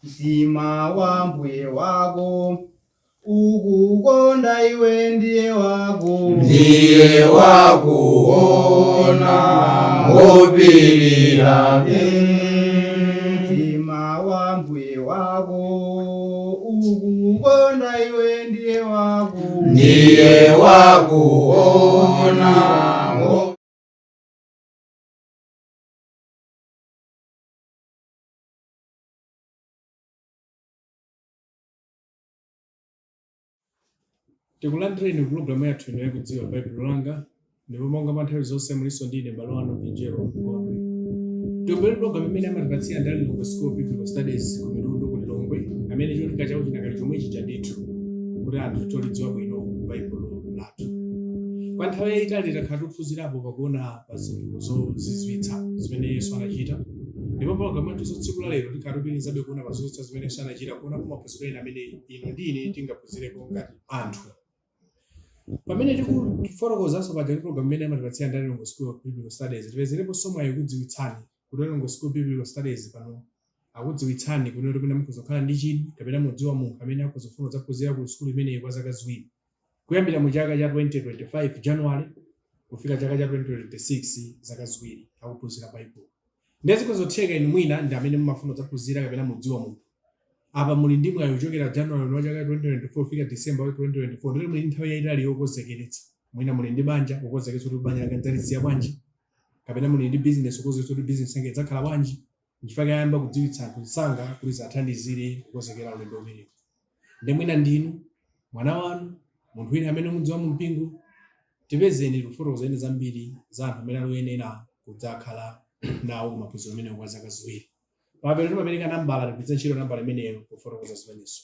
Mtima wa mbuye wako ukukonda iwe ndiye wako Ndiye wakuona ngopirira. Mtima wa mbuye wako ukukonda iwe ndiye wako Ndiye wakuona. Tikulandireni ku pulogalamu yathu ino yakudziwa Baibulo Langa, ndipo monga mwa nthawi zonse mulinso ndine m'bale wanu Vinjero Gondwe. Tikumbukire pulogalamu imene amatipatsira ndi a Lilongwe School of Biblical Studies ku Mitundu ku Lilongwe, amene cholinga chawo chinakali chomwe chija ndithu kuti anthu tolidziwa bwino Baibulo lathu. Kwa nthawi yayitali takhala tikuphunzirapo pakuona pa zinthu zozizwitsa zimene Yesu anachita, ndipo pulogalamu yathu tsiku la lero tikhala tikupitirizabe kuona pa zozizwitsa zimene Yesu anachita, kuonapo maphunziro ena amene inu ndi ine tingaphunzirepo ngati anthu. Pamene tikufotokozanso paja kuti pulogalamu imene amatipatsira ndi a Lilongwe School of Biblical Studies, tipezereponso mwayi kukudziwitsani kuti a Lilongwe School of Biblical Studies pano akudziwitsani kunena kuti mwina mukhoza kukhala ndi chidwi kapena mudziwa munthu amene akhoza kufuna kudzaphunzira ku sukulu imeneyi kwa zaka 2 kuyambira mu chaka cha 2025 January kufika chaka cha 2026, zaka 2 akuphunzira Baibulo. Ndiye zikhoza kutheka inu mwina ndi amene mumafuna kudzaphunzira kapena mudziwa munthu. Apa muli ndi mwayi kuchokera January uno wa chaka 2024 kufika December wa 2024, ndiye muli ndi nthawi yayitali yokonzekeretsa. Mwina muli ndi banja, kukonzekeretsa kuti banja langa ndidzalisiya bwanji, kapena muli ndi business, kukonzekeretsa kuti business yanga idzakhala bwanji. Nchifukwa chake ayamba kudziwitsa anthu msanga kuti ziwathandizire kukonzekera ulendo umenewu. Ndiye mwina ndinu, mwana wanu, munthu wina amene mudziwa mu mpingo, tipezeni tikufotokozereni zambiri za anthu amene ali oyenera kudzakhala nawo ku maphunziro amenewo kwa zaka 2. Pamapeto timapereka nambala, tigwiritse ntchito nambala imeneyo pofotokoza zimenezo.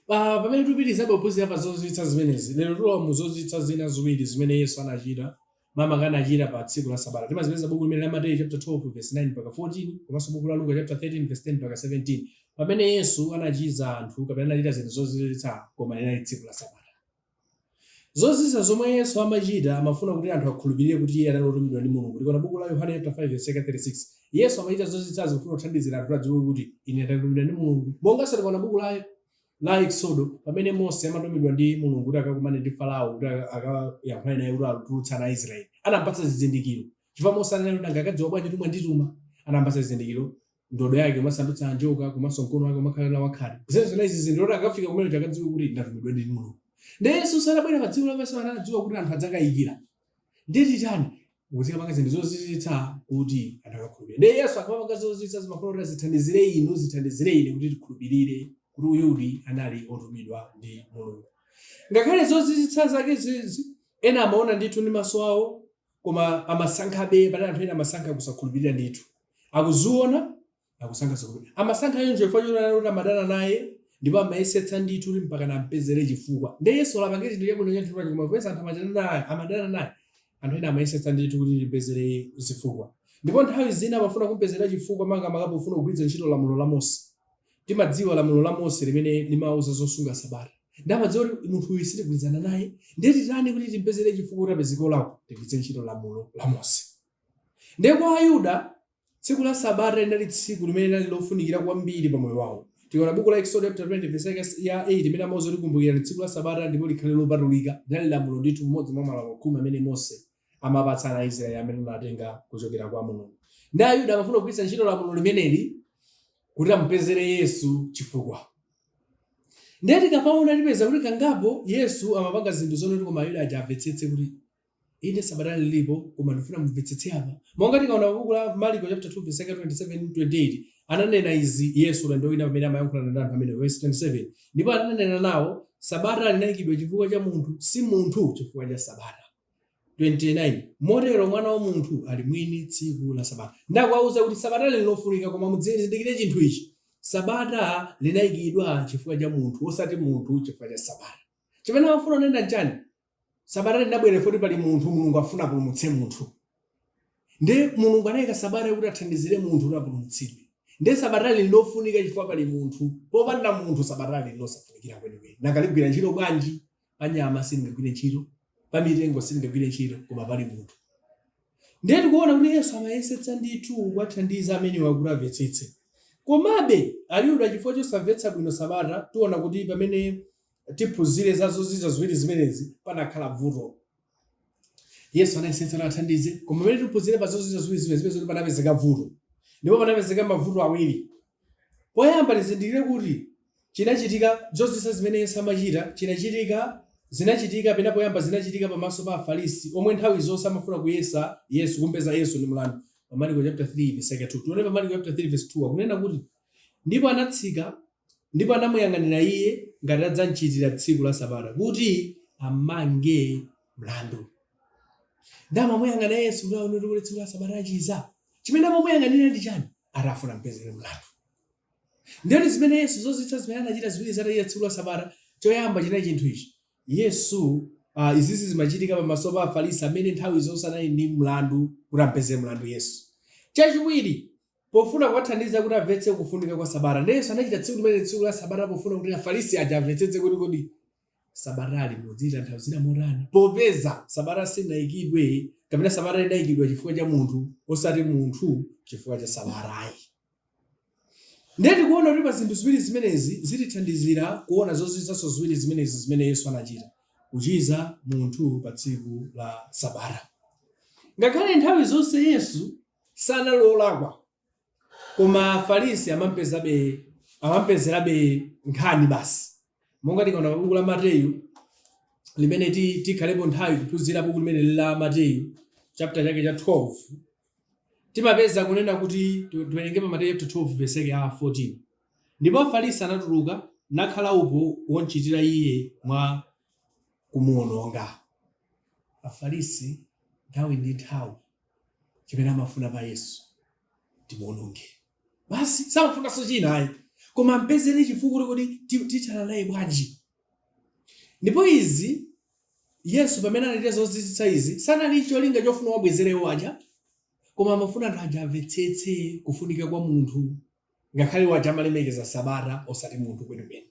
Pamene tikupitirizabe kuphunzira pa zozizwitsa zimenezi, lero tilowa mu zozizwitsa zina ziwiri zimene Yesu anachita, makamaka anachita pa tsiku la Sabata. Timazipeza buku limene la Mateyu chapter 12 verse 9 mpaka 14, komanso buku la Luka chapter 13 verse 10 mpaka 17, pamene Yesu anachiza anthu kapena anachita zinthu zozizwitsa koma linali tsiku la Sabata. Zozizwitsa zomwe Yesu amachita amafuna kuti anthu akhulupirire kuti Iye anali wotumidwa ndi Mulungu. Tikaona buku la Yohane chaputala 5 vesi yake 36, Yesu amachita zozizwitsazi kufuna kuthandizira anthu kuti adziwe kuti Ine ndatumidwa ndi Mulungu. Monganso tikaona buku la la Eksodo pamene Mose amatumidwa ndi Mulungu kuti akakumane ndi Farao kuti akayankhulane naye kuti atulutse ana a Israeli, anampatsa zizindikiro. Chifukwa Mose ananena kuti nanga akadziwa bwanji kuti mwandituma? Anampatsa zizindikiro ndodo yake kumasandutsa njoka komanso mkono wake kumakhala wakhate. Zimenezo zinali zizindikiro kuti akafika kumene kuja akadziwe kuti ndatumidwa ndi Mulungu. Ndiye Yesu atabwera pa dziko lapansi pano anadziwa kuti anthu adzakayikira. Ndiye titani? Muzikapanga zinthu zozizwitsa kuti anthu akakhulupirire. Ndiye Yesu akamapanga zozizwitsa zimafuna kuti zithandizire inu, zithandizire ine kuti tikhulupirire kuti uyudi anali otumidwa ndi Mulungu. Ngakhale zozizwitsa zake zizi ena amaona ndithu ndi maso awo koma amasankhabe, panali anthu ena amasankha kusakhulupirira ndithu. Akuziona, akusankha kusakhulupirira. Amasankha choncho chifukwa choti anali kuti amadana naye ndipo amayesetsa ndithu kuti mpakana ampezere chifukwa. Ndiye Yesu olo apange chinthu chabwino cha mtundu wanji koma popeza anthu amadana naye, amadana naye, anthu ena amayesetsa ndithu kuti timpezere zifukwa. Ndipo nthawi zina amafuna kumpezera chifukwa makamaka pofuna kugwiritsa ntchito lamulo la Mose. Timadziwa lamulo la Mose limene limauza zosunga Sabata. Ndiye amadziwa kuti munthu uyu sitigwirizana naye, ndiye titani kuti timpezere chifukwa kuti apezeke olakwa? Tigwiritse ntchito lamulo la Mose. Ndiye kwa Ayuda, tsiku la Sabata linali tsiku limene linali lofunikira kwambiri pa moyo wawo. Tikaona buku la Eksodo chaputala 20 vesi yake ya 8 imene amauza kuti kumbukirani tsiku la Sabata ndipo likhale lopatulika, linali lamulo ndithu, limodzi mwa malamulo khumi amene Mose amapatsa ana a Israeli amene anatenga kuchokera kwa Mulungu. Ndiye Ayuda amafuna kugwiritsa ntchito lamulo limeneli kuti amupezere Yesu chifukwa. Ndiye tikamaona tipeza kuti kangapo Yesu amapanga zinthu zonoti koma Ayuda aja amvetsetse kuti inde Sabata lilipo koma ndifuna mumvetsetse apa. Monga tikaona pa buku la Mariko chapter 2 verse yake 27 28 ananena izi Yesu ulendo wina pamene amayankhulana ndi anthu amenewo verse 27 ndipo ananena nawo Sabata linayikidwa chifukwa cha munthu si munthu chifukwa cha Sabata. 29 motero Mwana wa munthu ali mwini tsiku la Sabata. Ndakuwauza kuti Sabata lili lofunika, koma mudzindikire chinthu ichi, Sabata linayikidwa chifukwa cha munthu, osati munthu chifukwa cha Sabata. Chimene amafuna kunena nchani? Sabata linabwera chifukwa pali munthu, Mulungu afuna apulumutse munthu. Ndiye Mulungu anayika Sabata kuti athandizire munthu kuti apulumutsidwe. Ndiye Sabata lili lofunika chifukwa pali munthu. Popanda munthu Sabata lili losafunikira kwenikweni. Nanga ligwira ntchito bwanji? Pa nyama silingagwire ntchito, pa mitengo silingagwire ntchito, koma pali munthu. Ndiye tikuona kuti Yesu amayesetsa ndithu kuwathandiza amenewa kuti amvetsetse. Komabe Ayuda, chifukwa chosamvetsa bwino Sabata, tiona kuti pamene tiphunzire za zozizwa ziwiri zimenezi panakhala vuto. Yesu anayesetsa kuti athandize, koma pamene tiphunzire pa zozizwa ziwiri zimenezi, tipeza kuti panapezeka vuto, ndipo panapezeka mavuto awiri. Poyamba tizindikire kuti chinachitika, zozizwa zimene Yesu amachita, chinachitika, zinachitika pena poyamba zinachitika pamaso pa Afarisi omwe nthawi zonse amafuna kuyesa Yesu, kumpeza Yesu ndi mlandu. Pa Mariko chapter 3 verse yake 2. Tione pa Mariko chapter 3 verse 2 akunena kuti, Ndipo anatsika ndipo anamuyang'anira iye ngati adzamchitira tsiku la Sabata, kuti ammange mlandu. Ndi amamuyang'ana Yesu kuti aone kuti tsiku la Sabata achiza. Chimene amamuyang'anira ndi chani? Atafuna ampezere mlandu. Ndiyoti zimene Yesu, zozizwitsa zimene anachita ziwiri zatachita tsiku la Sabata, choyamba chinali chinthu ichi. Yesu, izizi zimachitika pamaso pa Afarisi amene nthawi zonse anali ndi mlandu kuti ampezere mlandu Yesu. Chachiwiri, pofuna kuwathandiza kuti amvetse kufunika kwa Sabata. Ndiye Yesu anachita tsiku limeneli tsiku la Sabata pofuna kuti Afarisi aja amvetsetse kuti kodi Sabatali mudzilitanthauzira motani, popeza Sabata silinayikidwe, kapena Sabata linayikidwa chifukwa cha munthu, osati munthu chifukwa cha Sabatayi. Ndiye tikuona kuti pa zinthu ziwiri zimenezi zitithandizira kuona zozizwitsanso ziwiri zimenezi zimene Yesu anachita, kuchiza munthu pa tsiku la Sabata. Ngakhale nthawi zonse Yesu sanali wolakwa, koma Afarisi amampezabe, amampezerabe nkhani basi. Monga tikaona pa buku la Mateyu, limene tikhalepo nthawi kuphunzira buku limene la Mateyu chapter chake cha 12, timapeza kunena kuti, tiwerenge pa Mateyu chapter 12 verse yake ya 14. Ndipo Afarisi anatuluka nakhala upo womchitira iye mwa kumuononga. Afarisi nthawi ndi nthawi chimene amafuna pa Yesu, timuononge basi, samafunanso china ayi, koma ampezere chifukwa kuti tithana naye bwanji. Ndipo izi Yesu pamene anachita zozizwitsa izi, sanali cholinga chofuna kuwabwezera iwo aja, koma amafuna anthu aja amvetsetse kufunika kwa munthu, ngakhale iwo aja amalemekeza Sabata osati munthu kwenikweni.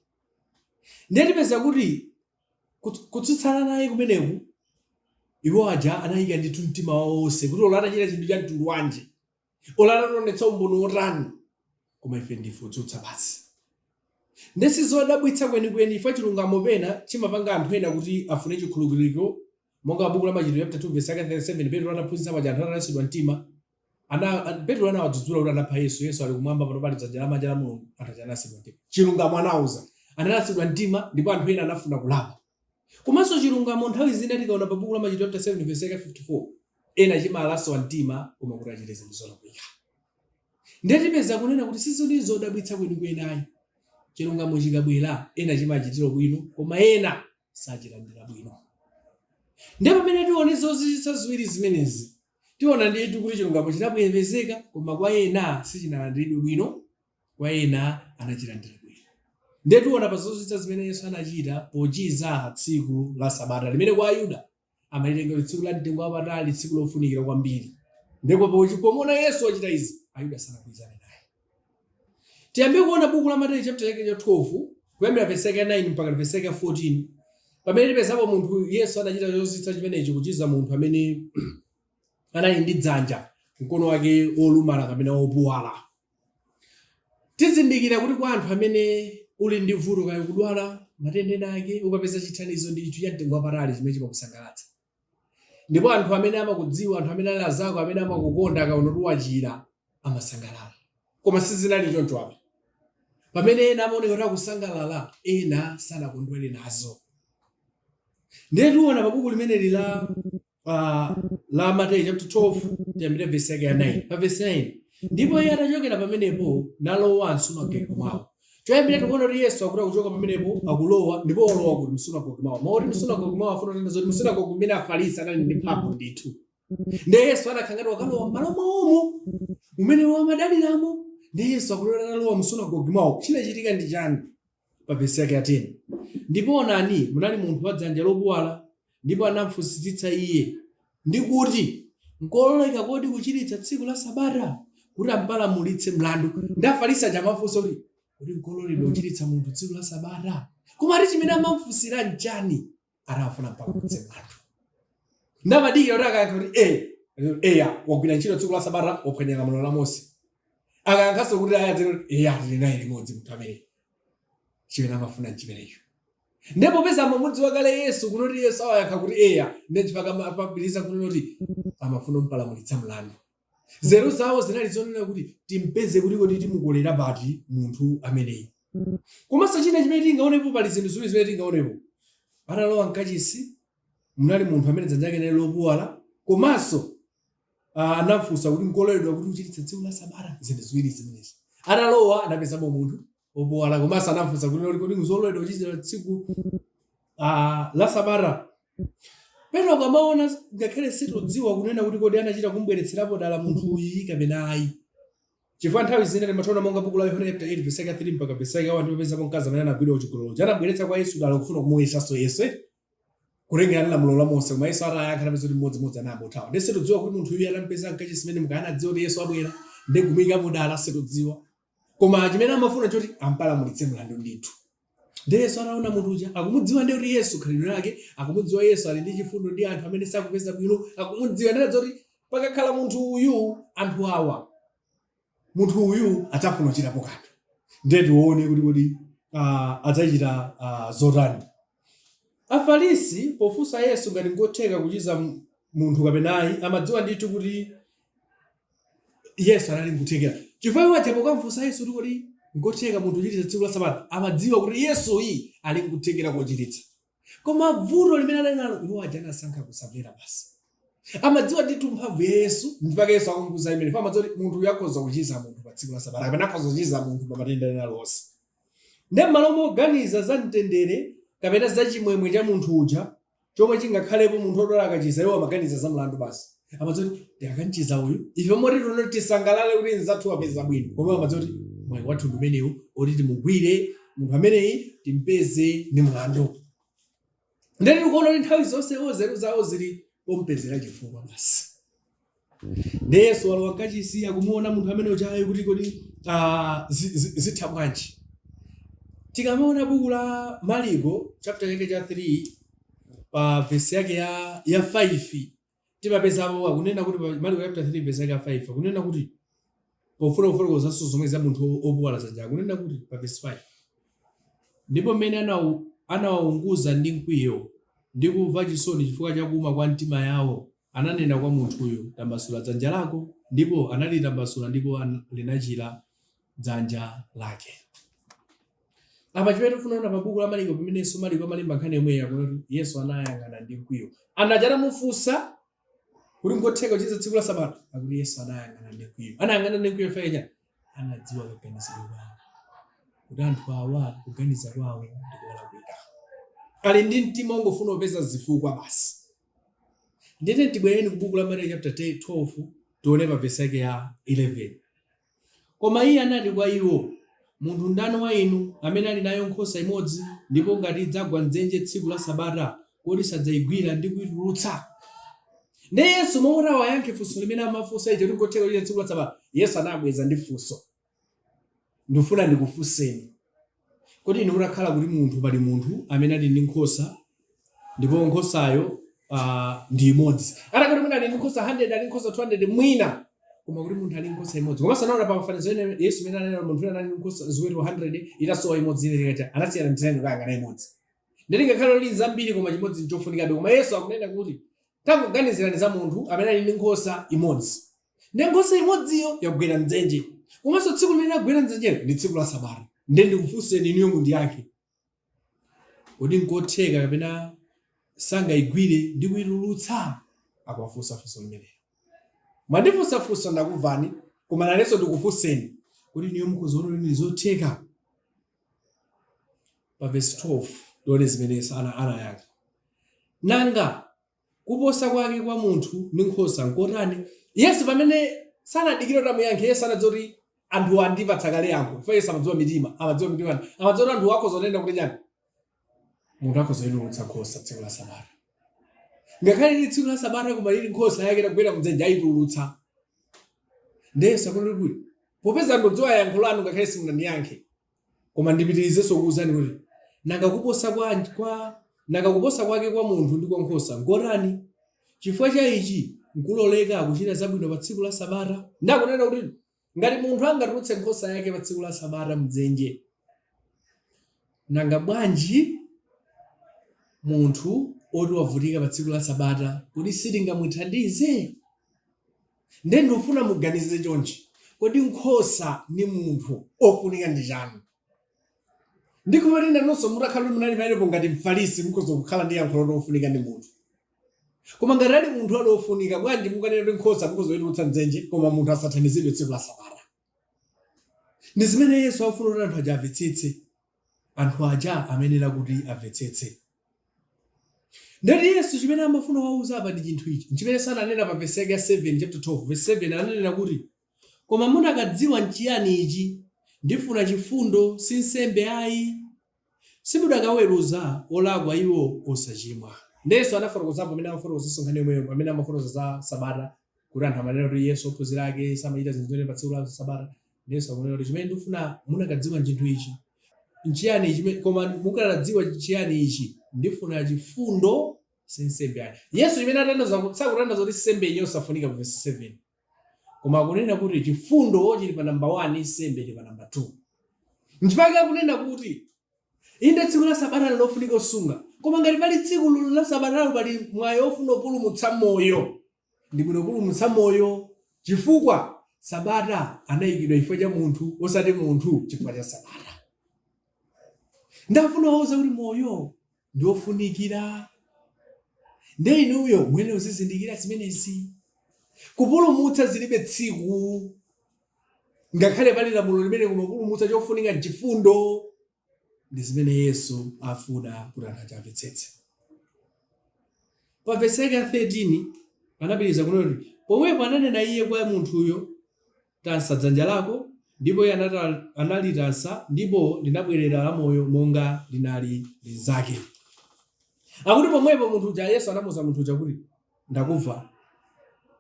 Ndiye tipeza kuti kutsutsana naye kumeneku, iwo aja anayika ndithu mtima wawo wonse kuti olo atachita chinthu cha mtundu wanji, olo atationetsa umboni wotani, koma ife ndife otsutsa basi. Nde sizodabwitsa kwenikweni chifukwa chilungamo pena chimapanga anthu ena kuti afune chikhululukiro, monga pa buku la Machitidwe chapter 2 verse yake 37, Petro ataphunzitsa paja anthu atalasidwa mtima, Petro anawadzudzula kuti anapha Yesu, Yesu ali kumwamba pano pali dzanja lamanja la Mulungu, anthu aja analasidwa mtima. Chilungamo anawauza, analasidwa mtima ndipo anthu ena anafuna kulapa. Komanso chilungamo nthawi zina tikaona pa buku la Machitidwe chapter 7 verse yake 54, ena chimalasa mtima koma kuti achite zinthu zolakwika. Ndiye tipeza kunena kuti sizili zodabwitsa kwenikweni ayi. Chilungamo chikabwera, ena chimachitira bwino koma ena sachilandira bwino. Ndiye pamene tione zozizwitsa ziwiri zimenezi, tiona ndithu kuti chilungamo chinapezeka koma kwa ena sichinalandiridwe bwino, kwa ena anachilandira bwino. Ndiye tiona pa zozizwitsa zimene Yesu anachita pochiza tsiku la Sabata, limene kwa Ayuda amalitenga kuti tsiku la mtengo wapatali, tsiku lofunikira kwambiri. Ndipo pomuona Yesu wachita izi, Ayuda sanagwirizane naye. Tiyambe kuona buku la Mateyu chapter chake cha 12 kuyambira verse yake ya 9 mpaka verse yake ya 14, pamene tipezapo munthu Yesu anachita chozizwitsa chimenechi, kuchiza munthu amene anali ndi dzanja, mkono wake wolumala kapena wopuwala. Tizindikira kuti kwa anthu amene uli ndi vuto, kaya kudwala matenda ena ake, ukapeza chithandizo ndi chinthu cha mtengo wapatali chimene chimakusangalatsa. Ndipo anthu amene amakudziwa, anthu amene ali azako, amene amakukonda, akaona kuti wachira amasangalala. Koma sizinali choncho apa. Pamene ena amaoneka kuti akusangalala, ena sanakondwere nazo. Ndiye tiona pa buku limeneli la Mateyu chapter 12, tiyambire verse yake ya 9. Pa verse 9, ndipo iye atachokera pamenepo nalowa msunagoge mwawo. Choyambira tikuona kuti Yesu akuti akuchoka pamenepo akulowa, ndipo walowa kuti msunagoge mwawo. Mawu oti msunagoge mwawo afuna kunena zoti msunagoge mmene Afarisi anali ndi mphamvu ndithu. Ndiye Yesu anakhala ngati wakalowa m'malo mwawomo umene iwo amadaliramo. Ndiye Yesu akulowa, atalowa msunagoge mwawo, chinachitika ndi chani? Pa vesi yake ya 10, ndipo onani, munali munthu wa dzanja lopuwala, ndipo anamfunsitsitsa iye, ndi kuti, Nkololeka kodi kuchiritsa tsiku la Sabata? Kuti ampalamulitse mlandu. Ndi Afarisi aja amafunsa kuti, kodi nkololedwa kuchiritsa munthu tsiku la Sabata? Koma ati chimene amamfunsira nchani? Atafuna ampalamulitse mlandu. Ndi amadikira kuti akayankha kuti eya, wagwira ntchito tsiku la Sabata, waphwanya lamulo la Mose. Akayankhanso kuti ayi, adzati kuti eya, tili naye limodzi munthu amene chimene amafuna nchimenecho. Ndipo popeza amamudziwa kale Yesu kunoti Yesu awayankha kuti eya, ndiye chifukwa amapitiriza kunena kuti amafuna kumpalamulitsa mlandu. Nzeru zawo zinali zonena kuti timpeze kuti kodi timukolera pati munthu ameneyi. Komanso china chimene tingaonepo, pali zinthu ziwiri zimene tingaonepo. Atalowa mkachisi munali munthu amene dzanja lake linali lopuwala, komanso anamfunsa kuti nkololedwa kuti uchiritse tsiku la sabata. Zinthu ziwiri zimenezi. Atalowa anapezamo munthu wopuwala, komanso anamfunsa kuti kodi nzololedwa kuchiritsa tsiku la sabata. Petro akamaona, ngakhale situdziwa kunena kuti kodi anachita kumbweretserapo dala munthu uyi kapena ayi, chifukwa nthawi zina timathaona monga buku la Yohane chapter 8 verse yake 3 mpaka verse yake 1, timapezapo mkazi amene anagwidwa kuchigololo, anabweretsa kwa Yesu dala kufuna kumuyesanso Yesu kutengera ndi lamulo la Mose. Koma Yesu atayankha, anapeza kuti mmodzimodzi anayamba kuthawa. Ndiye situdziwa kuti munthu uyu atampeza mkachisi mmene mukaya anadziwa kuti Yesu abwera ndi kumuyikamo dala, situdziwa. Koma chimene amafuna choti ampalamulitse mlandu ndithu. Ndiye Yesu ataona munthu uja, akumudziwa, ndiye kuti Yesu khalidwe lake akumudziwa. Yesu ali ndi chifundo ndi anthu amene sakupeza bwino, akumudziwa. Ndiye anadziwa kuti pakakhala munthu uyu, anthu awa, munthu uyu adzafuna kuchitapo kanthu. Ndiye tione kuti kodi adzachita zotani. Afarisi pofunsa Yesu ngati nkotheka kuchiza munthu kapena ayi, amadziwa ndithu kuti Yesu anali nkuthekera, chifukwa iwo aja pokamfunsa Yesu kuti kodi nkotheka munthu kuchiritsa tsiku la sabata, amadziwa kuti Yesuyi ali nkuthekera kochiritsa. Koma vuto limene anali nalo, iwo aja anasankha kusamvera basi. Amadziwa ndithu mphamvu ya Yesu, mpaka Yesu akumuuza imene amadziwa kuti munthu uyu akhoza kuchiza munthu pa tsiku la sabata kapena akhoza kuchiza munthu pa matenda ena aliwonse. Ndiye m'malo moganiza za mtendere kapena za chimwemwe cha munthu uja chomwe chingakhalepo munthu odwala akachiza, iwo amaganiza za mlandu basi. Amadziwa kuti tikamchiza uyu, ife moti tuno tisangalale kuti mnzathu wapeza bwino, koma amadziwa kuti mwayi wathu ndi umenewu oti timugwire munthu ameneyi, timpeze ndi mlandu. Ndiye tikuona kuti nthawi zonse iwo nzeru zawo zili pompezera chifukwa basi. Ndiye Yesu walowa mkachisi, akumuona munthu amene ujayo kuti kodi zitha bwanji. Tikamaona buku la Mariko chapter chake cha 3 pa vesi yake ya 5, timapezapo akunena kuti, pa Mariko chapter 3 vesi yake ya 5, akunena kuti pofuna kufotokozanso zomwe za munthu opuwala dzanja, akunena kuti pa vesi 5, "Ndipo mmene anawaunguza ndi mkwiyo ndi kumva chisoni chifukwa cha kuuma kwa mtima yawo, ananena kwa munthuyo, 'Tambasula dzanja lako.' Ndipo analitambasula, ndipo linachira dzanja lake." Apa chimene tikufuna kuona pa buku la Mariko, pamenenso Mariko amalemba nkhani yomweyi, akuti Yesu anayang'ana ndi mkwiyo. Anaja atamufunsa kuti nkotheka kuchiza tsiku la sabata, akuti Yesu anayang'ana ndi mkwiyo. Anayang'ana ndi mkwiyo fenya anadziwa kaganizidwe kwawo kuti anthu awa kuganiza kwawo ndi kolakwika, ali ndi mtima wongofuna kupeza zifukwa basi. Ndiye tibwereni ku buku la Mateyu chapter 12, tione pa vesi yake ya 11. "Koma iye anati kwa iwo, Munthu ndani wa inu, amene ali nayo nkhosa imodzi, ndipo ngati idzagwa m'dzenje tsiku la sabata, kodi sadzaigwira ndi kuitulutsa?" Ndiye Yesu momwe awayankhe funso limene amafunsa ija kuti nkotheka kuchita tsiku la sabata, Yesu anabweza ndi funso. "Ndifuna ndikufunseni, kodi inu mutakhala kuti munthu, pali munthu amene ali ndi nkhosa, ndipo nkhosayo ndi imodzi. Atakati mwina ali ndi nkhosa 100, ali ndi nkhosa 200 mwina, koma kuti munthu ali ndi nkhosa imodzi." Komanso anaona pa mafanizo ene Yesu imene ananena munthu wina anali ndi nkhosa ziweto 100, itasowa imodzi ine ikacha anasiya 99 kukayang'ana imodzi. Ndiye ngakhale lili zambiri, koma chimodzi nchofunikabe. Koma Yesu akunena kuti tangoganizirani za munthu amene ali ndi nkhosa imodzi. Ndiye nkhosa imodziyo yagwera mdzenje. Komanso tsiku limene yagwera mdzenjelo ndi tsiku la sabata. Ndiye ndikufunseni inuyo mundiyankhe. Kodi nkotheka kapena sangaigwire ndi kuitulutsa? Akuwafunsa funso limenelo. Mwandifunsa funso, ndakumvani, koma nanenso ndikufunseni. Kodi inuyo mukhoza kuona kuti ndi zotheka? Pa vesi 12 tione zimene anayankha. "Nanga kuposa kwake kwa munthu ndi nkhosa nkotani?" Yesu pamene sanadikire kuti amuyankhe, Yesu anadziwa kuti anthu andipatsa kale yankho. Chifukwa Yesu amadziwa mitima, amadziwa mitima, amadziwa kuti anthu akhoza kunena kuti chani? Munthu akhoza kuitulutsa nkhosa tsiku la sabata. Ngakhale lili tsiku la sabata, koma lili nkhosa yake itagwera mdzenje, ayitulutsa. Ndiye Yesu akunena kuti popeza ndodziwa yankho lanu ngakhale simunandiyankhe, koma ndipitirizenso kukuwuzani kuti nanga kuposa kwake kwa munthu ndi kwa nkhosa nkotani? Chifukwa cha ichi nkuloleka kuchita zabwino pa tsiku la sabata. Ndakunena kuti Ngati munthu angatulutse nkhosa yake pa tsiku la sabata mdzenje, nanga bwanji munthu oti wavutika pa tsiku la sabata, kodi sitingamuthandize? Nde ndikufuna muganize chonchi, kodi nkhosa ndi munthu ofunika ndi chani? Ndikhulupirira kuti nanunso mutakhala kuti munali pamenepo ngati Mfarisi mukhoza kukhala ndi yankho loti ofunika ndi munthu. Koma ngati ali munthu ali ofunika, bwanji mukanena kuti nkhosa mukhoza kuitulutsa m'dzenje koma munthu asathandizidwe tsiku la Sabata? Ndi zimene Yesu akufuna kuti anthu aja amvetsetse. Anthu aja amayenera kuti amvetsetse. Ndeti Yesu chimene amafuna kuwauza apa ndi chinthu ichi. Nchimenenso ananena pa vesi yake ya 7, chapter 12, vesi 7 ananena kuti, Koma munakadziwa nchiyani ichi, Ndifuna chifundo, si nsembe ayi? Simudakaweruza olakwa iwo osachimwa. Nde Yesu anafotokozapo pamene amafotokozanso nkhani yomweyo pamene amafotokoza za Sabata kuti anthu amanena kuti Yesu ophunzira ake samachita zinthu zoyenera pa tsiku la Sabata. Nde Yesu akunena kuti chimene ndikufuna munakadziwa nchinthu ichi. Nchiyani chimene koma mukanadziwa chiyani ichi ndifuna chifundo si nsembe ayi. Yesu chimene atanthauza sakutanthauza kuti nsembe njosafunika ku verse 7. Koma akunena kuti chifundo chili pa namba 1, nsembe ili pa namba 2. Nchifukwa akunena kuti inde tsiku la sabata lofunika kusunga, koma ngati pali tsiku la sabatalo pali mwayi ofuna kupulumutsa moyo, ndi bwino kupulumutsa moyo chifukwa sabata anayikidwa chifukwa cha munthu osati munthu chifukwa cha sabata. Ndafuna kuwauza kuti moyo ndi ofunikira. Nde inuyo muyenera kuzizindikira zimenezi. Kupulumutsa zilibe tsiku. Ngakhale pali lamulo limene koma kupulumutsa chofunika nchifundo. Ndi zimene Yesu afuna kuti anthu aja amvetsetse. Pa vesi yake ya 13 anapitiriza kunena kuti pomwepo ananena iye kwa munthuyo, Tansa dzanja lako. Ndipo iye analitansa, ndipo linabwerera lamoyo monga linali linzake. Akuti pomwepo munthu uja, Yesu anamuuza munthu uja kuti, Ndakumva,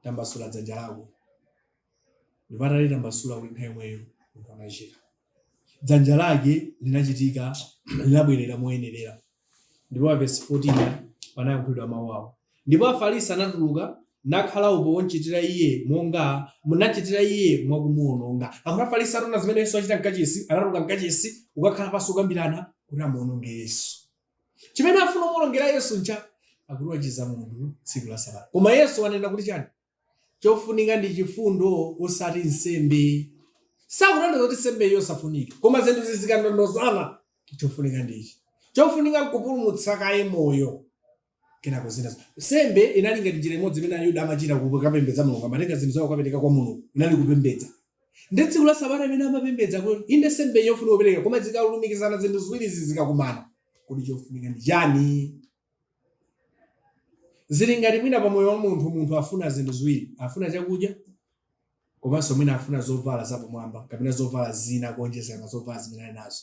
tambasula dzanja lako. Ndipo atalitambasula kuti nthawi yomweyo munthu anachira. Dzanja lake linachitika, linabwerera moyenerera. Ndipo pa vesi 14 panayankhulidwa mawu awa, Ndipo Afarisi anatuluka, nakhala upo womchitira iye monga, nachitira iye mwa kumuwononga. Akuti Afarisi ataona zimene Yesu achita m'kachisi, anatuluka m'kachisi kukakhala pansi kukambirana kuti amuwononge Yesu. Chimene afuna kumuwonongera Yesu ncha akuti wachiza munthu tsiku la Sabata. Koma Yesu wanena kuti chani? Chofunika ndi chifundo osati nsembe. Sakutanthauza kuti nsembe yosafunika, koma zinthuzi zikandondozana, chofunika ndi ichi. Chofunika nkupulumutsa kaye moyo, kenako zinazo. Nsembe inali ngati njira imodzi imene Ayuda amachita kukapembedza Mulungu, amatenga zinthu zawo kukapereka kwa Mulungu, inali kupembedza. Ndi tsiku la Sabata imene amapembedza kuti inde nsembe yofunika kupereka, koma zikalumikizana zinthu ziwirizi zikakumana, kodi chofunika ndi chani? Zili ngati mwina pa moyo wa munthu, munthu afuna zinthu ziwiri, afuna chakudya komanso mwina afuna zovala zapamwamba kapena zovala zina kuonjezera pa zovala zimene ali nazo.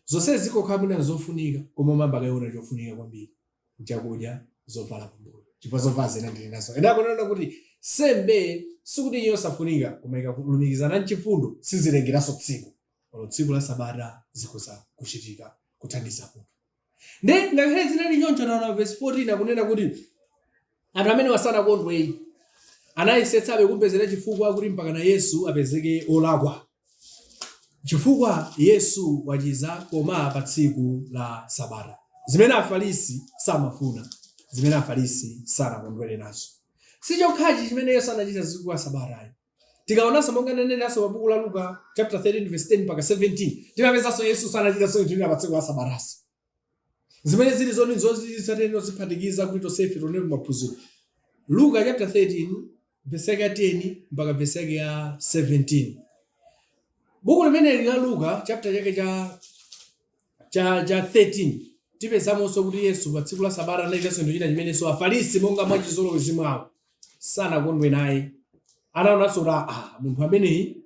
Zonsezi zikokhala mwina nzofunika koma umayamba kaye kuona chofunika kwambiri nchakudya, zovala pambuyo chifukwa zovala zina ndili nazo. Ena akunena kuti nsembe sikuti yosafunika koma ikalumikizana nchifundo sizitengeranso tsiku olo tsiku la sabata zikhoza kuchitika kuthandiza munthu. Nde ngakhale zinali choncho taona verse 14 akunena kuti anthu amenewa sanakondwe anayesetsabe kumpezera chifukwa kuti mpakana Yesu apezeke olakwa chifukwa Yesu wachiza koma pa tsiku la sabata zimene Afarisi samafuna zimene Afarisi sanakondwere nazo si chokhachi chimene Yesu anachita tsiku la sabatayi Tikaonanso monga ndinanenanso pa buku la Luka chapter 13 verse 10 mpaka 17, timapezanso Yesu sanachitanso chinthu china pa tsiku la Sabatanso. Zimene zili zoni zozizwitsa tiyenera kuziphatikiza kuti tonsefe tionepo maphunziro. Luka chapter 13 verse yake ya 10 mpaka verse yake ya 17. Buku limeneli la Luka chapter chake cha 13 tipezamonso kuti Yesu pa tsiku la Sabata anachitanso chinthu china chimenenso Afarisi monga mwa chizolowezi mwawo sanakondwe naye. Anaonanso kuti ah, munthu ameneyi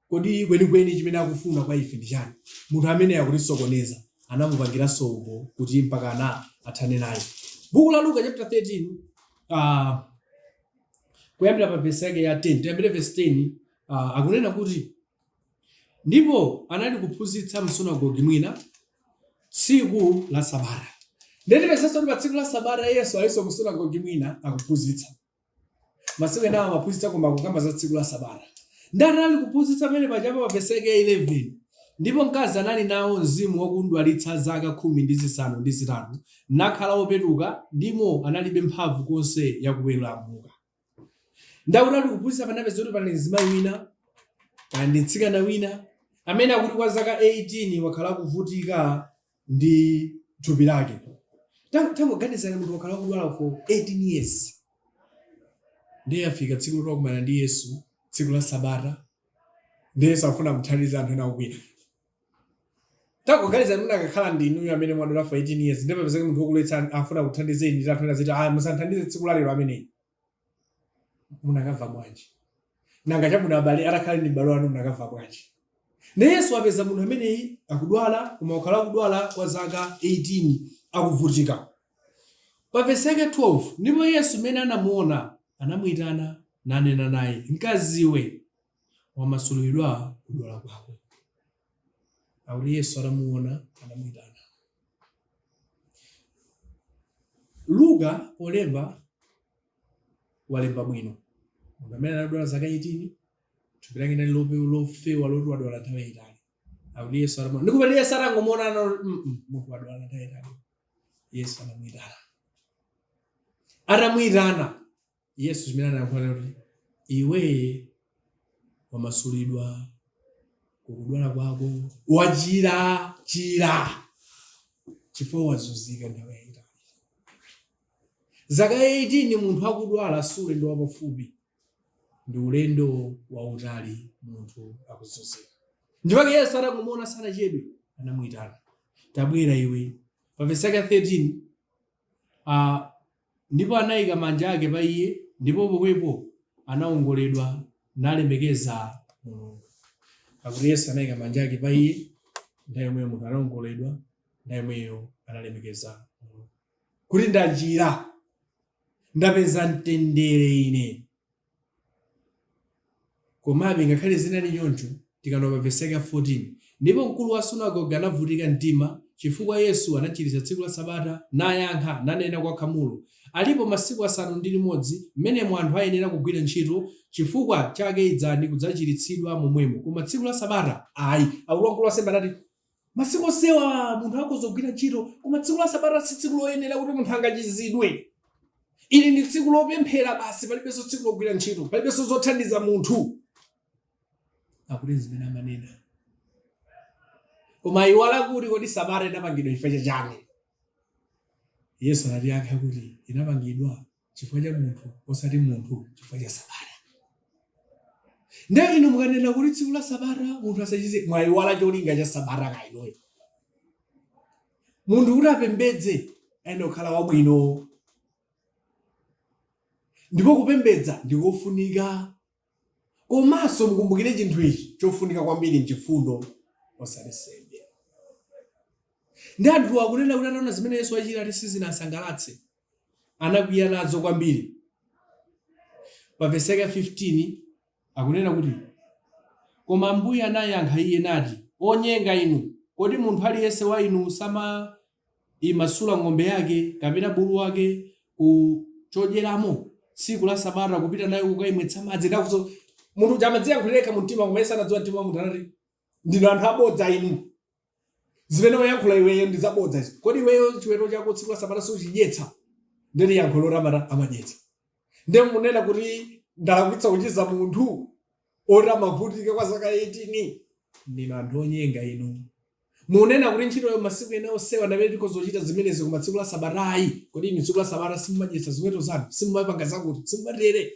kodi kwenikweni chimene akufuna kwa ife ndi chani? Munthu ameneyi akutisokoneza. Anamupangiranso upo kuti mpakana athane naye. Buku la Luka chapter 13 kuyambira pa vesi yake ya 10, tiyambire vesi 10 akunena kuti Ndipo anali kuphunzitsa m'sunagoge mwina tsiku la Sabata. Ndiye tipezanso kuti pa tsiku la Sabata Yesu alinso mu sunagoge mwina akuphunzitsa. Masiku enawo amaphunzitsa koma akukamba za tsiku la Sabata. Ndati ali kuphunzitsa pamene pachapa pa vesi yake 11, ndipo mkazi anali nawo mzimu wakudwalitsa zaka 18, nakhala wopetuka, ndimo analibe mphamvu konse yakuweramuka. Ndakuti ali kuphunzitsa panapeza kuti pali mzimayi wina kaya ndi mtsikana wina amene akuti kwa zaka 18 wakhala akuvutika ndi thupi lake. Tangoganizani, munthu wakhala akudwala for 18 years, ndiye afika tsiku loti wakumana ndi Yesu, tsiku la Sabata, ndiye Yesu afuna kuthandiza anthu ena akukwiya. Tangoganizani, munakakhala ndi inuyo amene mwadwala for 18 years, ndipo papezeke munthu wokuletsa afuna kuthandizeni ndi anthu ena ziti, "Ah, musanthandize tsiku la lero ameneyi," munakamva bwanji? Nanga chabwino, abale atakhala ndi m'bale wanu, munakamva bwanji? Ndi Yesu apeza munthu ameneyi akudwala, koma wakhala akudwala kwa zaka 18, akuvutika. Pa vesi yake 12, ndipo Yesu mmene anamuona anamuyitana, nanena naye, "Mkaziwe, wamasulidwa kudwala kwako." Akuti Yesu atamuona anamuyitana. Luka polemba walemba bwino munthu amene anadwala zaka 18, thupi lake linali lofewa, loti wadwala nthawi yayitali. Akuti Yesu atamuona, ndikupati Yesu atangomuona anati, Munthu wadwala nthawi yayitali." Yesu anamuyitana. Atamuyitana Yesu, chimene anayankhula kuti, "Iwe wamasulidwa kukudwala kwako, wachira, chira," chifukwa wazunzika nthawi yayitali. Zaka 18 munthu akudwala si ulendo wapafupi, ndi ulendo wautali munthu akuzunzika. Ndipake Yesu atangomuona sanachedwe, anamuyitana, "Tabwera iwe." Pa vesi yake 13, ndipo anayika manja ake pa iye, ndipo pomwepo anawongoledwa, nalemekeza Mulungu. Akuti Yesu anayika manja ake pa iye, nthawi yomweyo munthu anawongoledwa, nthawi yomweyo analemekeza Mulungu kuti, "Ndachira, ndapeza mtendere ine." Komabe ngakhale zinali choncho, tikaona pa vesi yake ya 14, ndipo mkulu wa sunagoge anavutika mtima chifukwa Yesu anachiritsa tsiku la Sabata, nayankha nanena kwa khamulo, "Alipo masiku 6 mmenemo anthu ayenera kugwira ntchito, chifukwa chake idzani kudzachiritsidwa momwemo, koma tsiku la Sabata ayi." Akuti wamkulu wa ansembe anati, masiku onsewa munthu akhoza kugwira ntchito, koma tsiku la Sabata si tsiku loyenera kuti munthu angachizidwe. Ili ndi tsiku lopemphera basi, palibenso tsiku logwira ntchito, palibenso zothandiza munthu. Akuti zimene amanena, koma ayiwala kuti kodi Sabata inapangidwa chifukwa chachani? Yesu anatiyankha kuti inapangidwa chifukwa cha munthu, osati munthu chifukwa cha Sabata. Ndiye inu mukanena kuti tsiku la Sabata munthu asachize, mwayiwala cholinga cha Sabata kainuyo. Munthu kuti apembedze ayenera kukhala wabwino, ndipo kupembedza ndikofunika. Komanso mukumbukire chinthu ichi, chofunika kwambiri nchifundo, osati nsembe. Ndi anthu akunena kuti ataona zimene Yesu achita, ati sizinasangalatse, anakwiya nazo kwambiri. Pa vesi yake 15 akunena kuti, koma Ambuye anayankha iye nati, "Onyenga inu, kodi munthu aliyense wa inu samaimasula ng'ombe yake kapena bulu wake ku chodyeramo tsiku la Sabata kupita nayo kukayimwetsa madzi?" Ndakuso munthu uja amadziyankhulira yekha mu mtima, koma Yesu anadziwa mtima wa munthu. Anati, "Ndinu anthu abodza inu, zimene wayankhula iweyo ndi zabodza izo. Kodi iweyo chiweto chako tsiku la Sabata suchidyetsa?" Ndeni yankho loti amata amadyetsa. Ndiye munena kuti ndalakwitsa kuchiza munthu oti amavutika kwa zaka 18? Ndinu anthu onyenga inu. Munena kuti ntchitoyo masiku ena onsewa ndamene tikhoza kuchita zimenezi, koma tsiku la Sabatayi? Kodi inu tsiku la Sabata simumadyetsa ziweto zanu? Simumapanga zakuti? Simumatere?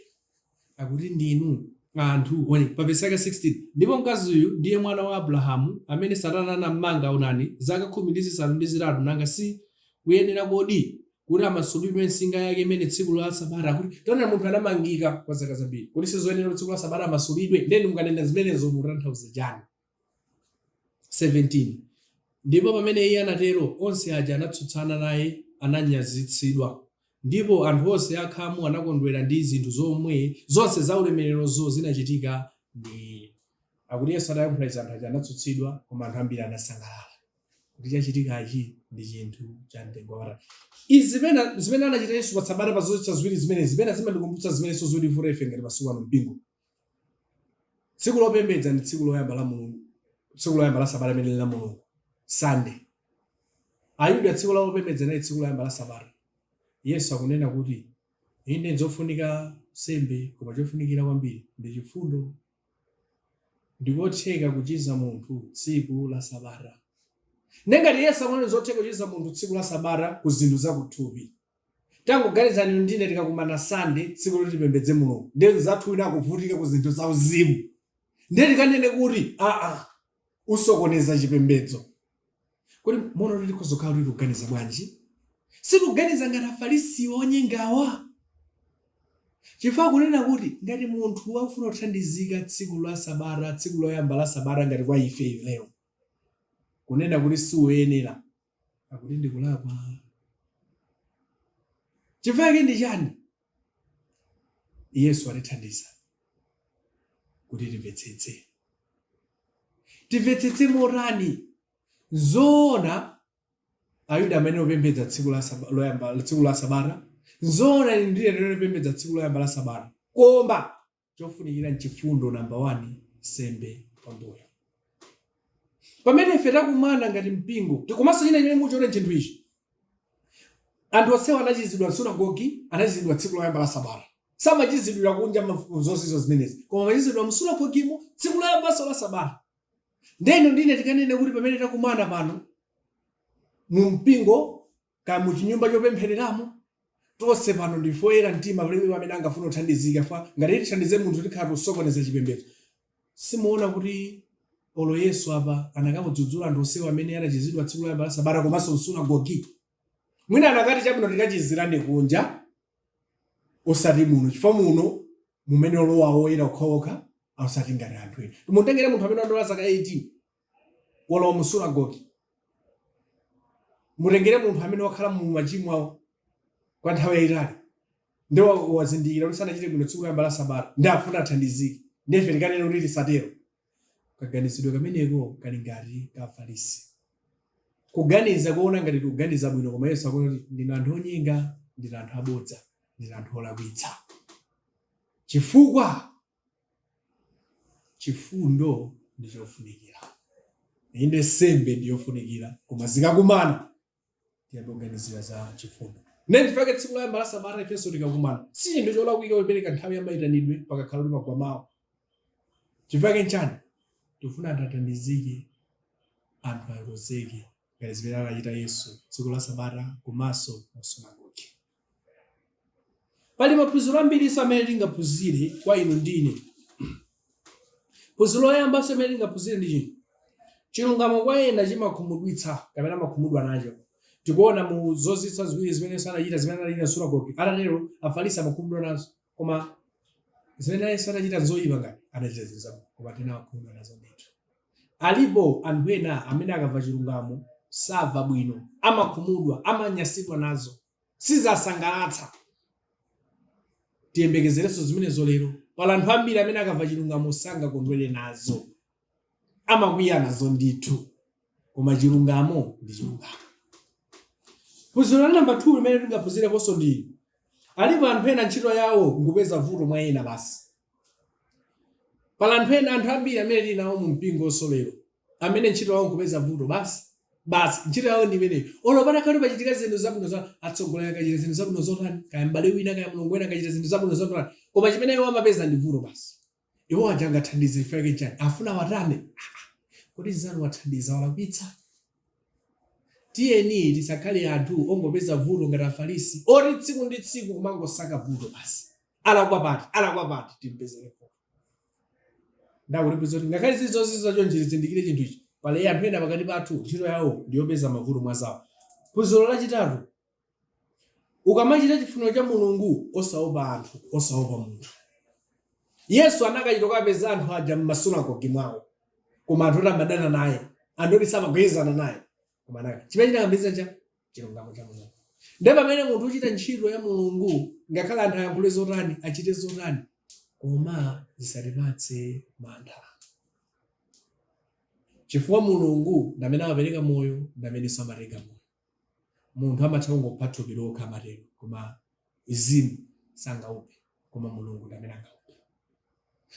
Akuti ndinu anthu onye. Pa vesi yake 16, ndipo mkaziyu ndiye mwana wa Abrahamu, amene Satana anammanga, onani, zaka 18, nanga si kuyenera kodi kuti amasulidwe nsinga yake imene tsiku la Sabata? Akuti taonani, munthu anamangika kwa zaka zambiri, kodi sizoyenera kuti tsiku la Sabata amasulidwe? Ndeni mukanena zimenezo mutanthauza chani? 17 ndipo pamene iye anatero, onse aja anatsutsana naye ananyazitsidwa, ndipo anthu onse akhamu anakondwera ndi zinthu zomwe zonse za ulemererozo zinachitika ndi iye. Akuti Yesu atayankhula izi, anthu aja anatsutsidwa, koma anthu ambiri anasangalala kuti chachitikachi ndi chinthu cha mtengo wapatali. Izi zimene anachita Yesu pa Sabata, pa zozizwitsa ziwiri zimenezi, zimene zimandikumbutsa zimenenso zikutivuta ife ngati masiku ano mpingo. Tsiku lopembedza ndi tsiku loyamba la Mulungu, tsiku loyamba la sabata limene la Mulungu, Sunday. Ayuda tsiku lawo lopembedza linali tsiku loyamba la sabata. Yesu akunena kuti inde nzofunika nsembe, koma chofunikira kwambiri ndi chifundo. Ndikotheka kuchiza munthu tsiku la sabata. Ndiye ngati Yesu akunena zotheka kuchiza munthu tsiku la sabata ku zinthu zakuthupi, tangoganizani inu ndine tikakumana Sunday, tsiku loti tipembedze Mulungu, ndiye mzathu wina akuvutika ku zinthu zauzimu, ndiye tikanene kuti aa usokoneza chipembedzo. Kodi muona kuti tikhoza kukhala kuti tikuganiza bwanji? Sitikuganiza ngati Afarisiwa onyengawa? Chifukwa akunena kuti ngati munthu akufuna kuthandizika tsiku la sabata, tsiku loyamba la sabata ngati kwa ife lero, kunena kuti siwoyenera, akuti ndi kulakwa. Chifukwa chake ndi chani? Yesu atithandiza kuti timvetsetse. Timvetsetse motani? Nzoona Ayuda amayenera kupembedza tsiku la loyamba tsiku la sabata. Nzoona inu ndi ine tiyenera kupembedza tsiku loyamba la sabata. Koma chofunikira nchifundo number 1, nsembe pambuyo. Pamene ife takumana ngati mpingo, komanso china chimene muchione nchinthu ichi. Anthu onsewa anachizidwa m'sunagogi, anachizidwa tsiku loyamba la sabata. Samachizidwira kunja zozizwa zimenezi, koma amachizidwa m'sunagogimo tsiku loyambanso la sabata. Ndiye inu ndi ine tikanene kuti pamene takumana pano mu mpingo kaya mu chinyumba chopemphereramo, tonse pano ndife oyera mtima, palibe amene angafune kuthandizika fa ngati tithandize munthu tikhala tikusokoneza chipembedzo. Simuona kuti olo Yesu apa anakamudzudzula anthu onsewa amene anachizidwa tsiku loyamba la sabata komanso m'sunagogi? Mwina anakati chabwino tikachizirane kunja osati muno, chifukwa muno mumene olowa oyera okhaokha osati ngati anthu ena. Mutengere munthu amene wadwala zaka 18 walowa mu sunagogi, mutengere munthu amene wakhala mu machimo awo kwa nthawi yayitali ndi wazindikira kuti sanachite bwino tsiku loyamba la sabata ndi afuna athandizike, ndi ife tikanene kuti tisatero. Kaganizidwe kameneko kali ngati ka Afarisi, kuganiza koona ngati tikuganiza bwino, koma Yesu akuona kuti ndinu anthu onyenga, ndinu anthu abodza, ndinu anthu olakwitsa, chifukwa chifundo ndi chofunikira. Inde nsembe ndi yofunikira, koma zikakumana tiyambe kuganizira za chifundo. Ndiye nchifukwa tsiku loyamba la sabata ifenso tikakumana, si chinthu cholakwika kupereka nthawi ya mayitanidwe pakakhala kuti pagwa mawu. Chifukwa nchani? Tikufuna anthu athandizike, anthu akonzeke ngati zimene anachita Yesu tsiku la sabata komanso mu sunagoge. Pali maphunziro ambirinso amene tingaphunzire kwa inu ndi ine. Phunziro loyambanso limene tingaphunzire ndi chino. Chilungamo kwa ena chimakhumudwitsa kapena amakhumudwa nacho. Tikuona mu zozizwitsa ziwiri zimene Yesu anachita zimene anachita m'sunagoge. Atatero Afarisi amakhumudwa nazo. Koma zimene Yesu anachita nzoyipa ngati anachita zinthu zabwino koma anthu ena amakhumudwa nazo ndithu. Alipo anthu ena amene akamva chilungamo samva bwino, amakhumudwa, amanyansidwa nazo. Siziwasangalatsa. Tiyembekezerenso zimenezo lero. Pali anthu ambiri amene akamva chilungamo sangakondwere nazo. Amakwiya nazo ndithu. Koma chilungamo ndi chilungamo. Phunziro la namba 2 limene tingaphunzireponso ndi ili. Alipo anthu ena ntchito yawo nkupeza vuto mwa ena basi. Pali anthu ena, anthu ambiri amene tili nawo mu mpingonso lero, amene ntchito yawo nkupeza vuto basi. Basi, ntchito yawo ndi imeneyo. Olo patakhala kuti pachitika zinthu zabwino za, atsogoleri akachita zinthu zabwino zotani, kaya m'bale wina, kaya mlongo wina akachita zinthu zabwino zotani, koma chimene iwo amapeza ndi vuto basi. Iwo aja angathandize chifukwa chake nchani? Afuna awatame? Aa, kodi nzanu wathandiza walakwitsa? Tiyeni tisakhale anthu ongopeza vuto ngati Afarisi, oti tsiku ndi tsiku kumangosaka vuto basi. Alakwa pati? Alakwa pati? Timpezere vuto. Ndakutiphunzitsa kuti ngakhale zili zozizwa chonchi tizindikire chinthu ichi. Pali anthu ena pakati pathu ntchito yawo ndi yopeza mavuto mwa anzawo. Phunziro lachitatu, ukamachita chifuniro cha Mulungu osaopa anthu, osaopa munthu. Yesu anakachita kukapeza anthu aja m'masunagoge mwawo, koma anthu oti amadana naye, anthu oti samagwirizana naye, koma anaka chimene chinakambiriza ncha chilungamo cha Mulungu. Ndiye pamene munthu uchita ntchito ya Mulungu, ngakhale anthu ayankhule zotani, achite zotani, koma zisatipatse mantha, chifukwa Mulungu ndi amene amapereka moyo, ndi amenenso amatenga moyo. Munthu amatha kungopha thupi lokha amatero, koma mzimu sangauphe, koma Mulungu ndi amene angauphe.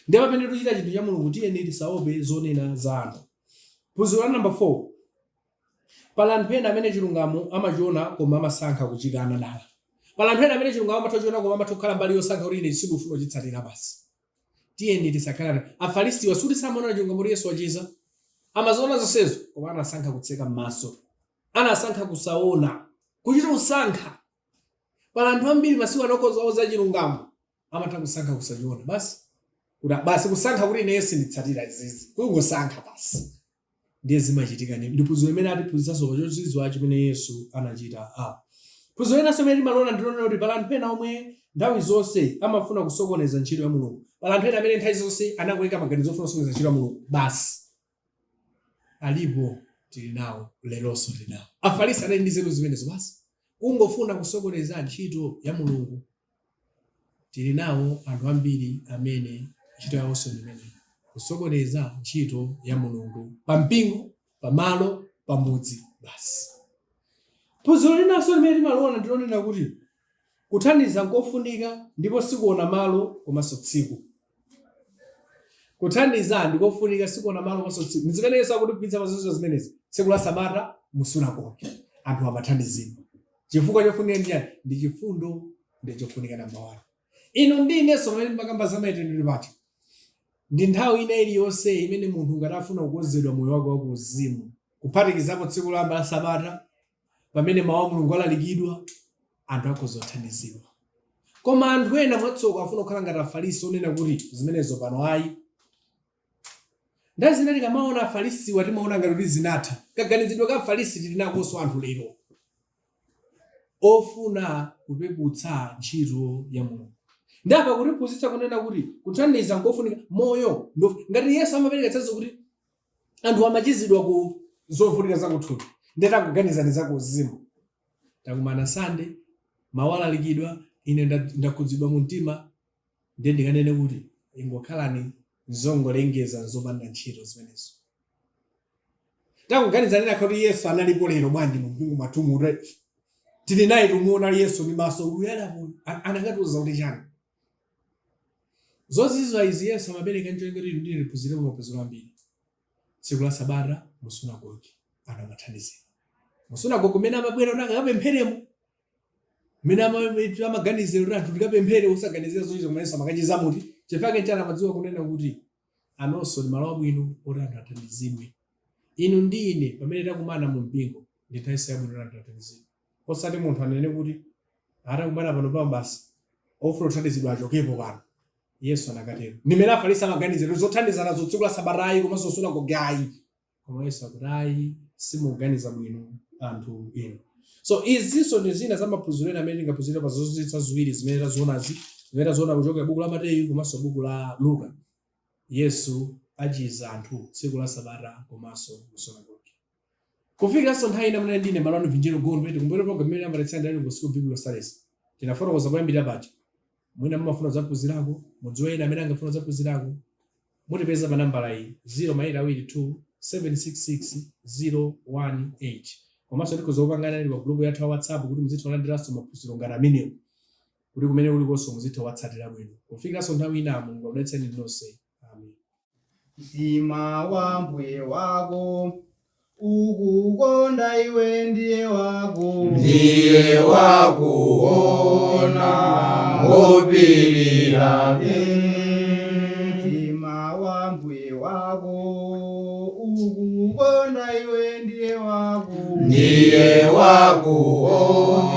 Ndiye pamene tikuchita chinthu cha Mulungu, tiyeni tisaope zonena za anthu. Phunziro la namba 4. Pali anthu ena amene chilungamo amachiona koma amasankha kuchikana dala. Pali anthu ena amene chilungamo amatha kuchiona koma amatha kukhala mbali yosankha kuti ine sindikufuna kuchitsatira basi. Tiyeni tisakhale anthu. Afarisiwa sikuti samaona chilungamo kuti Yesu wachiza. Amaziona zonsezo koma anasankha kutseka m'maso. Anasankha kusaona. Kuchita kusankha. Pali anthu ambiri masiku ano ukhoza kuwauza chilungamo amatha kusankha kusachiona basi. Kuti basi kusankha kuti ineyo sinditsatira izizi. Kungosankha basi. Ndiye zimachitika ndi phunziro limene atiphunzitsanso pa chozizwa chimene Yesu anachita apa. Phunziro linanso limene timaliona ndi lonena kuti pali anthu ena omwe nthawi zonse amafuna kusokoneza ntchito ya Mulungu. Pali anthu ena amene nthawi zonse anangoika maganizo ofuna kusokoneza ntchito ya Mulungu basi. Alipo, tili nawo, leronso tili nawo. Afarisi anali ndi nzeru zimenezo basi. Kungofuna kusokoneza ntchito ya Mulungu. Tili nawo anthu ambiri amene ntchito yawonso ndi imeneyi, kusokoneza ntchito ya Mulungu pa mpingo, pa malo, pa mudzi basi. Phunziro linanso limene timaliona ndi lonena kuti kuthandiza nkofunika ndipo sikuona malo komanso tsiku. Kuthandiza ndikofunika sikuona malo komanso tsiku. Ndi zimene Yesu akutiphunzitsa pa zozizwa zimenezi. Tsiku la Sabata mu sunagoge anthu amathandizidwa. Chifukwa chofunika ndi chani? Ndi chifundo ndi chofunika namba 1. Inu ndi inenso pamene timakamba za maitanidwe paja, ndi nthawi ina iliyonse imene munthu ngati afuna kukonzedwa moyo wake wa kuuzimu, kuphatikizapo tsiku loyamba la Sabata, pamene mawu a Mulungu alalikidwa, anthu akhoza kuthandizidwa. Koma anthu ena mwatsoka afuna kukhala ngati Afarisi onena kuti zimenezo pano ayi. Nthawi zina tikamaona Afarisiwa timaona ngati kuti zinatha. Kaganizidwe ka Afarisi tili nakonso anthu lero, ofuna kupeputsa ntchito ya Mulungu. Ndiye apa kutiphunzitsa kunena kuti kuthandiza nkofunika, moyo ndi ngati Yesu amapereka chitsanzo kuti anthu amachizidwa ku zovutika zakuthupi, ndiye tangoganizani za kuuzimu. Takumana Sunday, mawu alalikidwa, ine ndakhudzidwa mu mtima, ndiye ndikanene kuti ingokhalani nzongolengeza nzopanda ntchito zimenezo. Tangoganizani nakha kuti Yesu analipo lero bwanji mu mpingo mwathumu kuti tili naye tumuona Yesu ndi maso uyu alipo anakatiuza kuti chani? Zozizwa izi Yesu amapereka ncholinga kuti inu ndi ine tiphunzirepo maphunziro ambiri. Tsiku la Sabata mu sunagoge anthu amathandizidwa. Mu sunagoge mmene amabwera kuti akapempheremo mmene amaganizira kuti anthu tikapemphere osaganizira zochiza koma Yesu amakachiza muti chifukwa chake amadziwa kunena kuti anonso ndi malo abwino oti anthu athandizidwe. Inu ndi ine pamene takumana mu mpingo ndi nthawi yabwino oti anthu athandizidwe. Osati munthu anene kuti atakumana pano pano basi ofuna kuthandizidwa achokepo pano. Yesu anakatero. Ndi mmene Afarisi amaganizira kuti zothandizanazo tsiku la Sabata ayi komanso sunagoge ayi. Koma Yesu akuti ayi, simukuganiza bwino anthu inu. So izinso ndi zina za maphunziro ena amene tingaphunzire pa zozizwitsa ziwiri zimene tazionazi, zimene taziona kuchokera buku la Mateyu komanso buku la Luka. Yesu achiza anthu tsiku la Sabata komanso mu sunagoge. Kufikiranso nthawi ina munali ndine m'bale wanu Vinjeru Gondwe. Tikumbukire program imene amapatsirani ndi Rainbow School Biblical Studies. Tinafotokoza poyambirira paja. Mwina mumafuna kudzaphunzirako, mudziwe ena amene angafuna kudzaphunzirako. Mutipeza pa nambala iyi 0 ma 8 awiri 2 766 018. Komanso tikhoza kukupangani add pa group yathu ya WhatsApp kuti muzitha kulandiranso maphunziro ngati amenewo. Kuti kumene kulikonso muzitha kuwatsatira bwino. Kufikiranso nthawi ina Mulungu akudalitseni nonse. Amen. Mtima wa Mbuye wako ukukonda iwe ndiye wako. Ndiye wakuona wopirira. Mtima wa Mbuye wako ukukonda iwe ndiye wako. Ndiye wakuona.